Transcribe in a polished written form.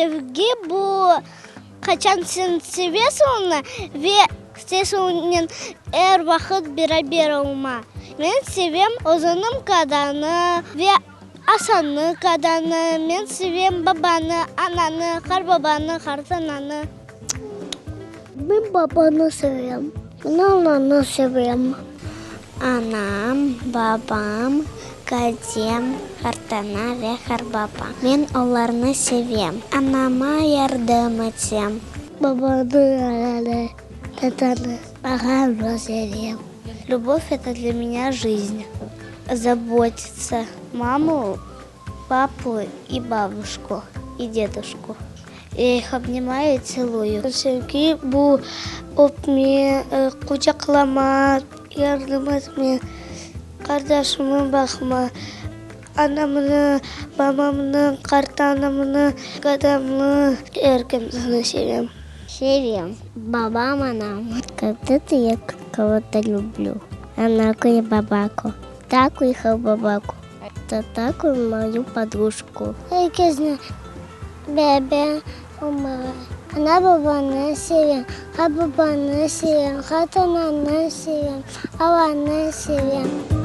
Sevgi bu, qaçan sen sevesiñ onı ve isteysiñ onen er vaqıt beraber olma. Men sevem özüniñ qadanı ve Asannı, qadanı, men sevem babanı, ananı, qartbabanı, qartananı. Men babanı sevem. Men ananı sevem. Anam, babam, kadem, qartana ve qartbaba. Men olarnı sevem. Anama yardım etem. Babanı, ananı, tatanı, ağamnı sevem. Lübov, eto dlâ menâ jizn. Zabotitsa. Mamu, papu i babuşku, i deduşku. Ya ih obnimаю i tseluyu. Sevgi, bu öpme, quçaqlama, yardım etme, qardaşımı baqma, anamnı, babamnı, qartanamnı, kadamnı, er kimseni sevem. Sevem babam, anam. Kogda-to ya kogo-to lüblü. Anaku i babaku. Taku i babaku. Tataku i moyu podrujku. Er kesni beraber olmağa. Ana-babanı sevem, qartbabanı sevem, qartananı sevem, alanı sevem.